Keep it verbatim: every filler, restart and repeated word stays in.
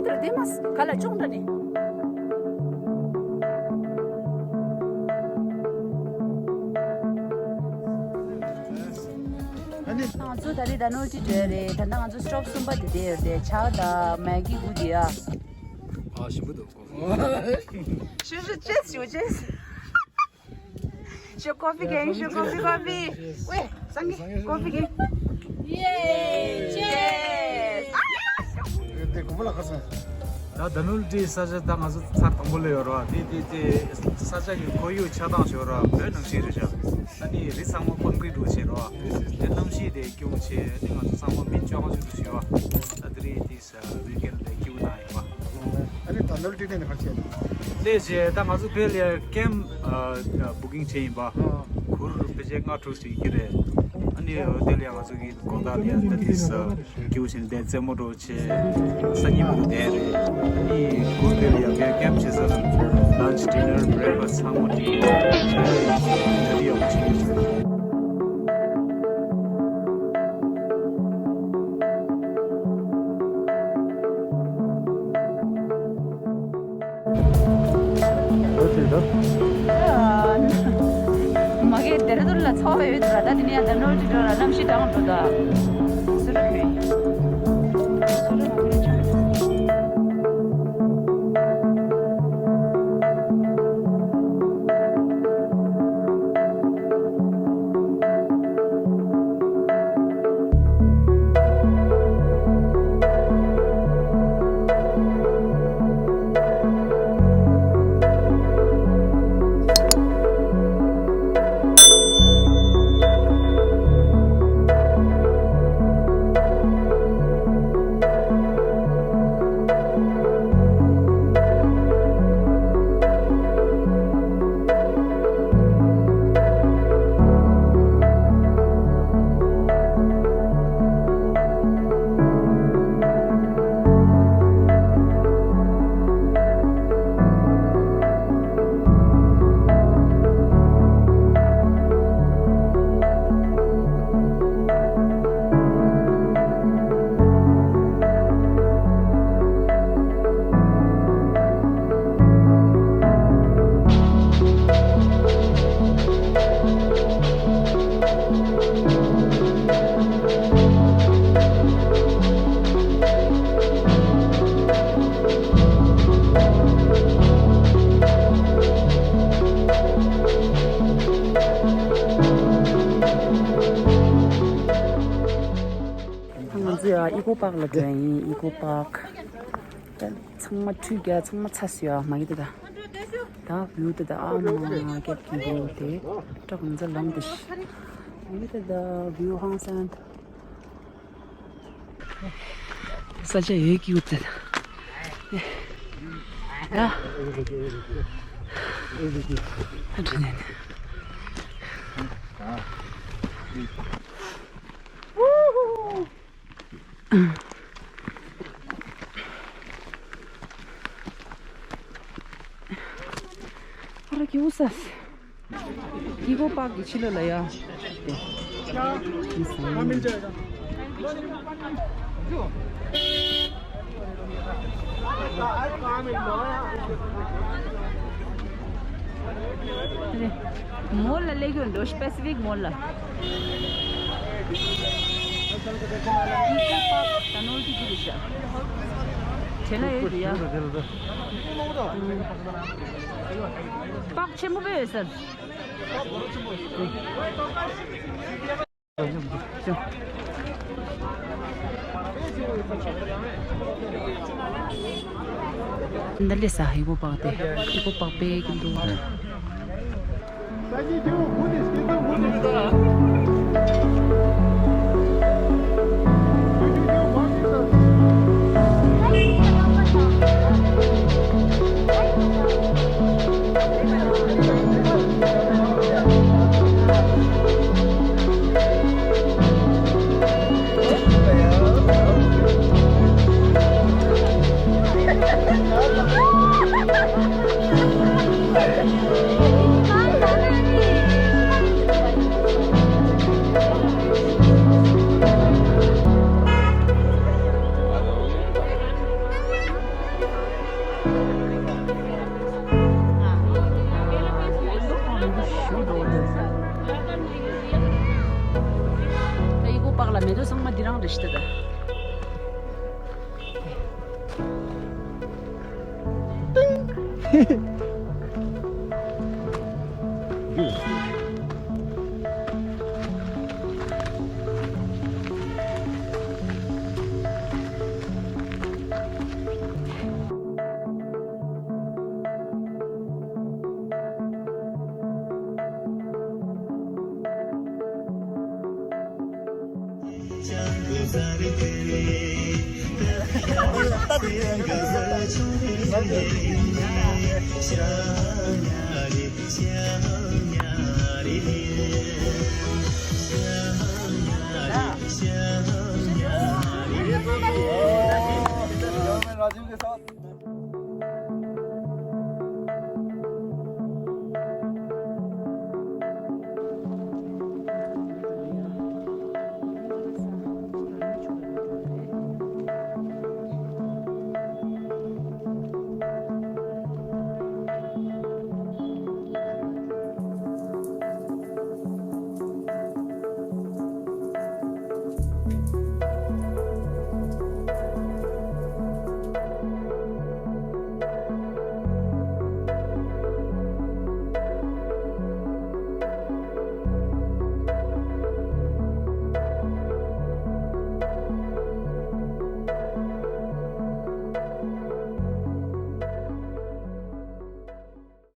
དེར་བདེ་མ་ག་ལ་ཅུང་འདྲ་ནི། ང་ཚོ་ད་རེས་ད་ནོལ་ཊི་འགྲོ་ཡ་རེད། ད་ལྟ་ང་ཚོ་སི་ཊོབ་གསུམ་པ་དེ་བསྡད་ཡོད་རེད། ཇ་དང་མེག་གི་དགུ་དེ་ཨ། ཨ་ཞིམ་པོ་འདུག་གོ། ཞུ་ཞུ་ཅེས་ཞུ་ཅེས། ཞུ་ཀོ་ཕི་གེང་། ཞུ་ཀོ་ཕི་ཀོ་ཕི། ཝེ་སང་གི་ཀོ་ཕི་གེང་། ཡེ་ཅེས། དེ་དགོན་པ་ལ་ཁ་སང་། ད་ད་ནོལ་ཊི་ས་ཆ་ད་ང་ཚོ་ཚར་དང་པོ་ལ་ཡོད་ར། དེ་དེ་དེ་ས་ཆ་གི་ཁོར་ཡུག་ཆགས་སྟངས་ཤོད་ར། བོད་ནང་བཞིན་རེད་ཤག་ཨ་ནི་རི་ཚང་མ་ཀོན་ཀི་རིཊ་བྱས་ར། དེ་གནམ་གཤིས་དེ་སྐྱིད་པོ་བྱས། ཨ་ནི་ང་ཚོ་ཚང་མ་མི་བཅོ་ལྔ་ཅིག་ཏུ་བྱས་པ། ད་དེ་རིང་དེ་ས་ཝིག་ཨེན་ཌི་ལ་སྐྱིད་པོ་བཏང་ཡོད་པ། ཨ་ནི་ད་ནོལ་ཊི་ནས་ག་བྱས། ལས་བྱས་ད་ང་ཚོ་ཕེ་ལ་ཀེམ་བུ་ཀིང་བྱས་ཡིན་པ། གུར་ཕལ་ཆེར་ལྔ་དྲུག་ཅིག་ཡོད་རེད། ཨ་ནི་ཨོ་ཊེལ་ལ་ང་ཚོ་གི་དགོང་དག་ལ་ད་དེ་ས་སྐྱིད་པོ་བྱས་ནས་བསྡད། རྩེད་མོ་འགྲོ་བྱས། སང་ཉིན་བུ་བསྡད་རེད། ཨ་ནི་གུར་དེ་ལ་ཡང་ཕེ་ཀེམ་བྱས་ས་ལན་ཆི་ཌི་ནར་བྷི་རེག་ཕ་སི་ཚང་མ་བསྒྲིགས་ཡོད། ཨ་ནི་ཡག་པོ་བྱས་ཡོད། མ་གི་ཌེ་ར་ཌུན་ལ་ཚོགས་པ་ཡོད་དུ་ར། ད་དེ་ནས་ཡང་ད་ནོར་གྱི་འགྲོ་ར། གནམ་གཤིས་གྲང་འགྲོ་ད། སུ་རུ་ཕེ། ང་ཚོ་ཡ་ཨི་ཀོ་པཱག་ལ་འགྲོ་ཡ་ཡིན། ཨི་ཀོ་པཱག་ད་ཚང་མ་ཁྲུས་རྒྱག་ཚང་མ་ཚར་སོང་ཡ། མ་གི་ད་ད་ད་བིའུ་ད་ད་ཨ་མ་རྒྱབ་ཀྱི་བིའུ་དེ་བྲག་ང་ཚོ་ལངས་ཏེ་ཤི། མ་གི་ད་ད་བིའུ་ཧང་སང་། ས་ཆ་ཡོད་ཀྱི་ཡོད་ད། ཡ། ཨ་འདྲ་ནས་ནས། ཨ་ར་ཀྱི་འུ་ས། ཨི་ཀོ་པཱག་གི་ཕྱི་ལོགས་ལ་ཡ། མོལ་ལ་སླེབས་ཡོད་འགྲོ། པེ་སི་ཕིག་མོལ་ལ། ཨི་ཀོ་པཱག་ད་ནོར་གྱི་རྒྱུ་རེད་ཤག་དེ་ལ་ཡོད་དེ་ཡ། པཱག་ཆེན་པོ་དཔེ་ཡོད་ས། འདི་ལས་ས་ཧི་གོ་པག་དེ་ཧི་གོ་པག་པའི་གི་འདུག་ད་ཡི་གུ་པགས་ལ་མེ་ཏོག་ཚང་མ་འདི་རང་རེད་ཤི་ད།